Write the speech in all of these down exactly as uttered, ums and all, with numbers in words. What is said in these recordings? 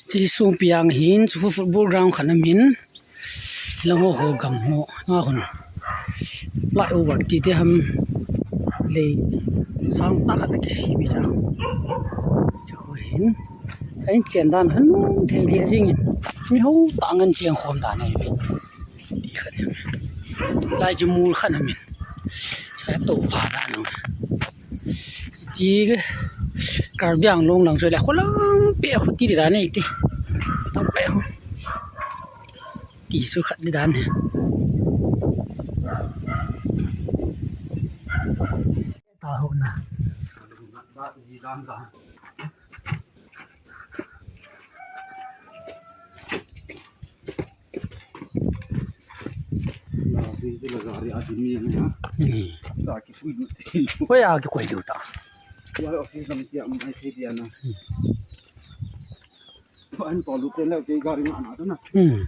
Chi sung piang hin, chu football ground khat amin. Lang ho ho gam ho, nga ho na. Flyover ti te ham lei sang ta khat kisem mi cha. Chu ho hin. Ahin chen dan han thei le jing in. Mi ho ta ngan chiang khom dan e. Ti khat amin. Lai chu mul khat amin. Sa to pa da no. Ti Karbi Anglong lang chu le kholang pe khu ti da ne ti. Tang pe khu. Ti su khat di dan he. Ta ho na. Hmm. Hoi a kikoi diu ta. Hmm.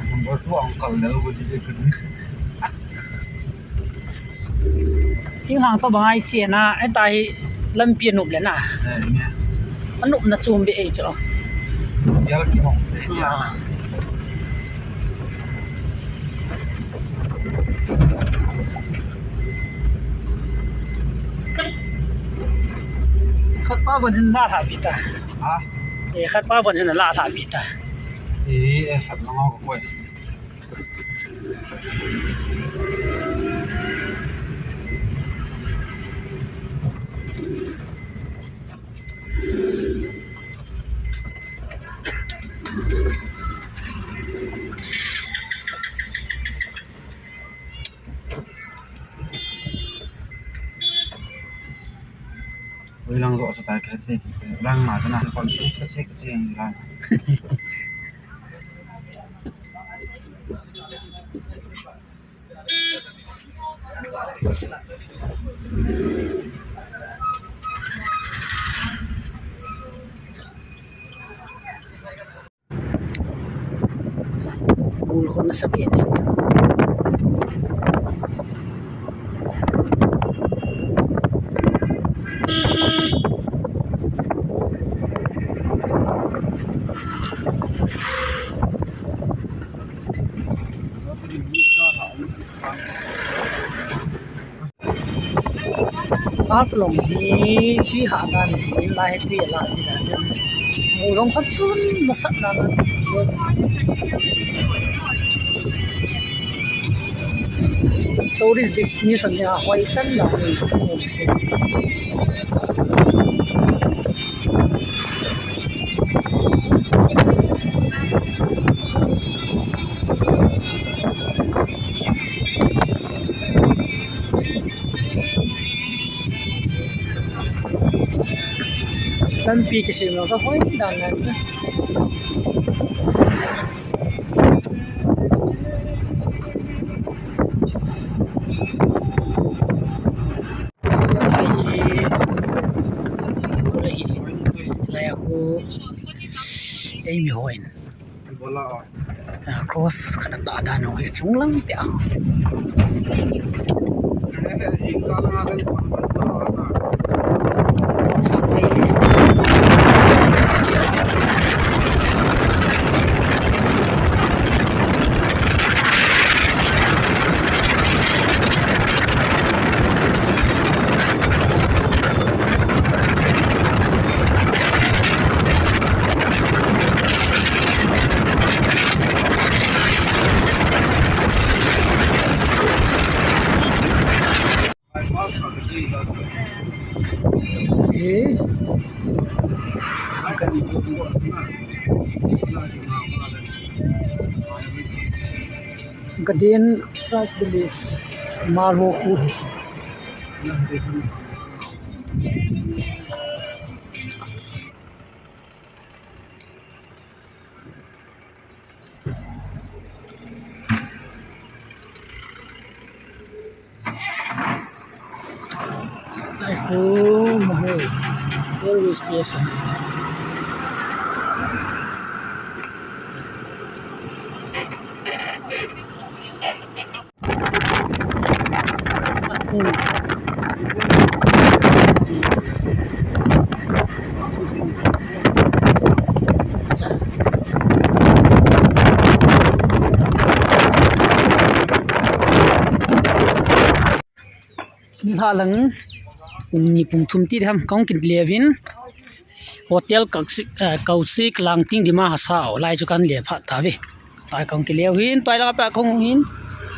Number two ang kal na ko di ko. Thinglhang to bang ai sia na, ai ta hi lampi a nop le na. Eh, nia. A nopna chom be ei chu. Yal ki hong te ya. Ah. Khat pa bon hin la tha pi ta. Ha? Eh, khat pa bon hin la tha pi ta. Eh, eh, khat na ko koi. Oi lang ro sa tai ka thei ki te. Lang ma ka na kon su ka che ka che ang lang. Bul khun na sabi ni sa. Haflong hi, hi ha dan hi, lai hi la si dan. Mu long khat chun na sat na na. Tourist destination ya, hoi tan la ni. Lampi kisem lou ka hoi dan nan. Lai hi, lai hi, lai khu, ei mi hoi. Ah, cross khat a tah dan ho hi chunglang pia. Sang thei le. Okay. Gadin Tribal Village, Marho khu hi. Ai ho, Marho railway station. Nilhah lang, pung ni pung thum ti ham kong kin levin, Hotel Kausik, eh, Kausik Langting Dima Hasao, lai chu kan le phat ta ve. Tai kong ki leu hin, tai la pa kong hin,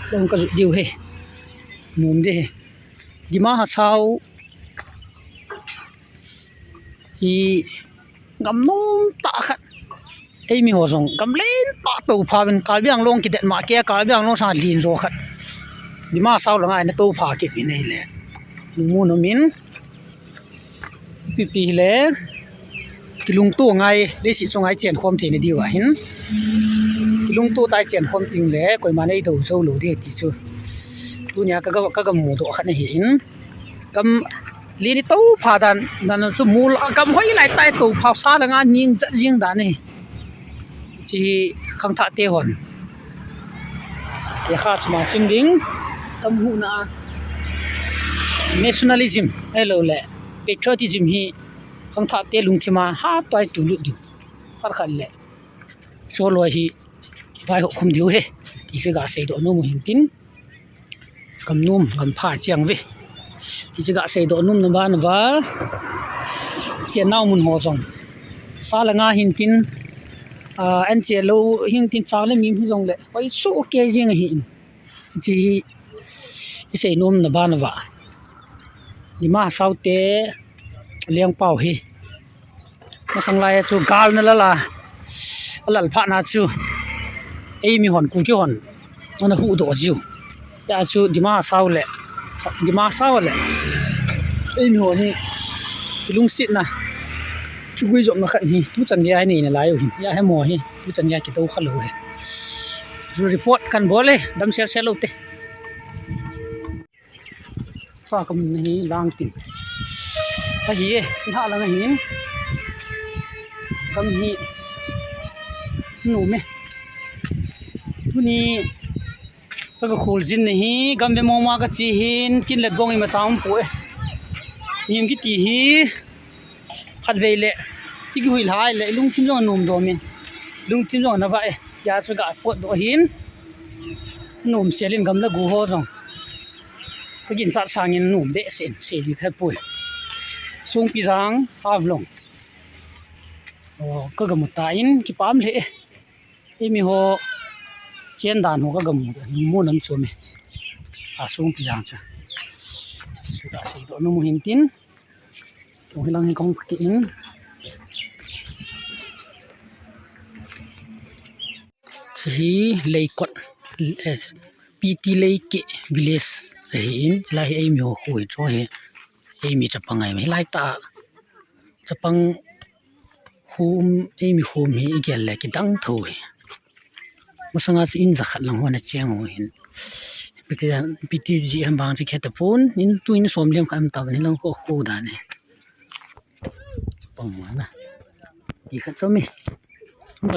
kong ka ju diu he. Mum de he. Dima Hasao hi gam nom tah khat. Eimi ho jong gam len tah toupha vin Karbi Anglong kidet ma ke Karbi Anglong sang lin jo khat. Dima Hasao langa ina toupha kit vin ei le. Mu nom in. Pipi le. Kilungto ngai, leiset chu ngai chen khom thei na diu ahin. Kilungto tai chen khom ting le, koima nei do jo lo di ti chu. Tunia ka ga, ka ga mu do khat na hi in. Kam li ni toupha dan, dan chu mu la, kam hoi lai tai toupha sa langa ning jat jing dan ni. Chi khangthah te hon. Te kha sma sim ding, tam hu na. Nationalism, hello le. Patriotism hi khangthah te lungthima ha toi tu lut diu. Khat khat le. Soloi hi vai ho khum diu he. Ti fe ga sei do nom hin tin. Gam nom, gam pha chiang ve. Ti che ga sei do nom na ba na ba. Sia nau mun ho jong. Sa langa hin tin. Ah, an che lo hin tin chang le mi hu jong le. Hoi su ke jing hin. Chi hi i sei nom na ba na ba. Dima Hasao te leng pau hi. Masang lai chu gal na lala. Alal pha na chu. Eimi hon Kuki hon. Ana hu do jiu. Ya chu Dima Hasao le. Dima Hasao le. Eimi hon hi. Lungset na. Kigui jom na khat hi. Tu chan dia ni na lai u hi. Ya he mo hi. Tu chan dia ki to kha lo he. Report kan bol e, dam sel sel lo te. Pa kam ni hi lang tin. Ahi e, na lang hin. Kam hi. Nu me. Tuni ka ka khul jin ni hi, gam ve mo ma ka chi hin, kin let bong i ma chang pu e. Nim ki ti hi. Khat vei le, i ki hui lai le, lungthim jong a nom do min. Lungthim jong a na va e, ya chu ga pot do hin. Nom se lin gam la gu ho jong. Ka gin chat sangin nom be sen, se di the pui. Sungpi jang, Havlong. O, ka ga mu ta in, ki pam le e. Eimi ho, chen dan ho ka ga mu, mu nam chu me. A sungpi jang chu. Su ka sei do nom hin tin. Kong hilang hi kong ki in. Chi hi Leikot, eh, P T Leike village ahi in, chila hi eimi ho khu hi cho hi, eimi chapang ai, lai ta, chapang khum, eimi khum hi i gel le kidang tho hi. Masanga chu in jakhat lang hon a cheng ho hin. P T, P T G ham bang chu khe ta pun, in tu in som lem khat am ta ban hi lang khu khu dan hi. Chapang ma na. Ti khat cho mi.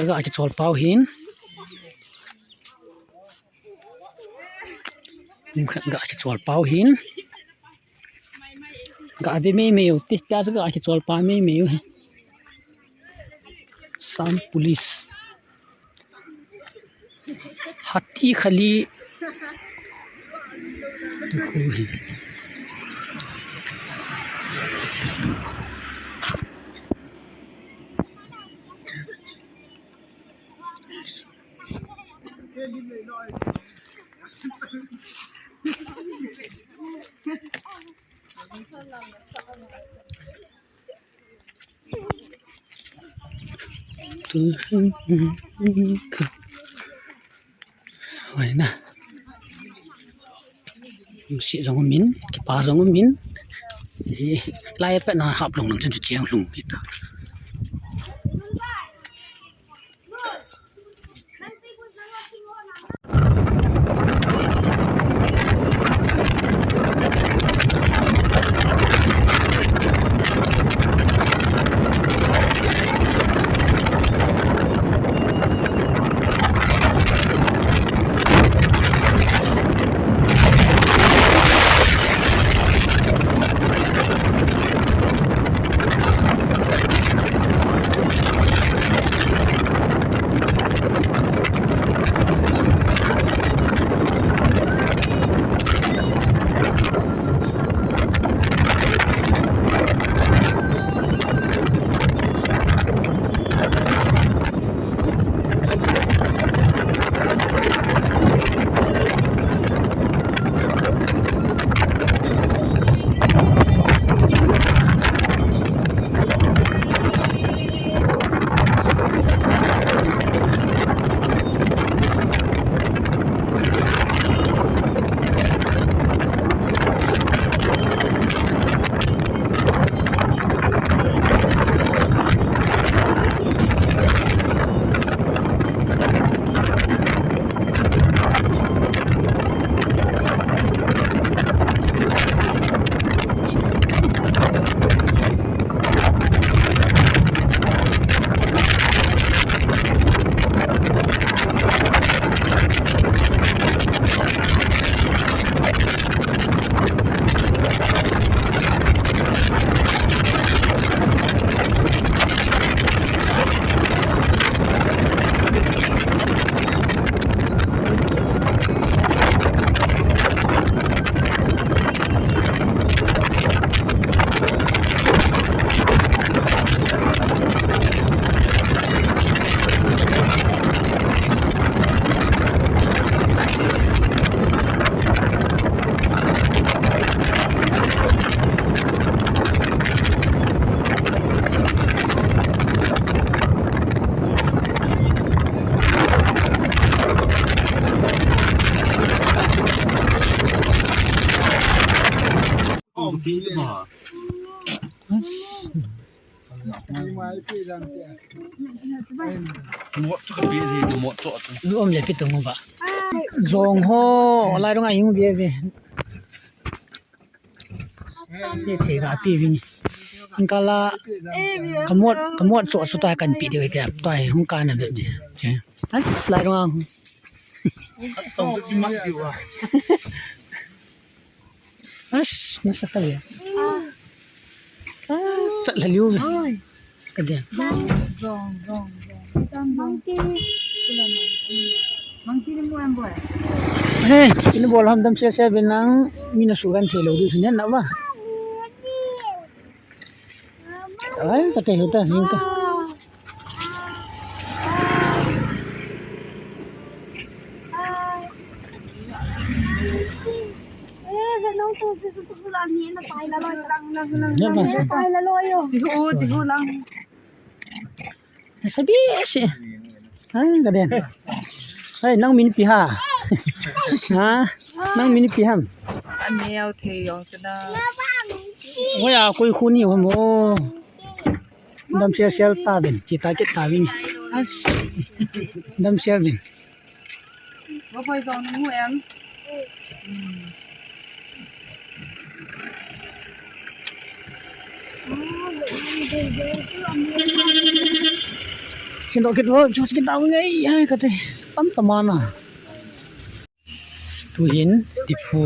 Ga ki chol pau hin. Nim khat ga ki chol pau hin. Ga ve mei mei u ti ta ga ki chol pa mei mei u he. Sam police. Hati khali. Tu khu hi. Tu, hoina. Lungset jong umin, kipa jong umin. Eh, lai pet na hap lung lung chun chu cheng lung kita. Lu om le pi tung ba. Jong ho, lai rong a hing be be. Ni thei ga pi vin. Kala kamot, kamot cho su ta kan pi de te. Ta hung ka na be de. An lai rong a. As, nasa ka liya. Ah, chat la liu. Oi. Ka dia. Zong, zong, zong, zong. Monkey. Monkey ni mu em boy. Hey, kini bol ham dam sia sia bin nang mina su kan thei lo du sinen na ba. Ai, ka te huta sing ka. Ya ba. Chihu, chihu lang. Sabi si. Hai, ka den. Hai, nang min pi ha. Ha? Nang min pi ham. Aneo thei yong sina. Hoya koi khu ni ho mo. Dam sel sel ta bin, chi ta kit ta bin. As. Dam sel bin. Ba koi zong nang mu em. Sin do kit wo, jos kit da ngai, ai ka te. Tam tam ana. Tuhin, Diphu,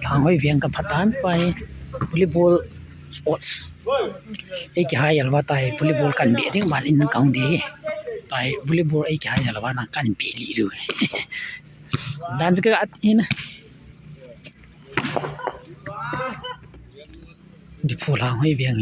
Lhanghoi veng ka phat tan, pai, volleyball sports. Ei kihai alva tai, volleyball kan be ding, ban in kang de. Tai, volleyball ei kihai alva na kan be li lu. Dan ka at in. Diphu Lhanghoi veng.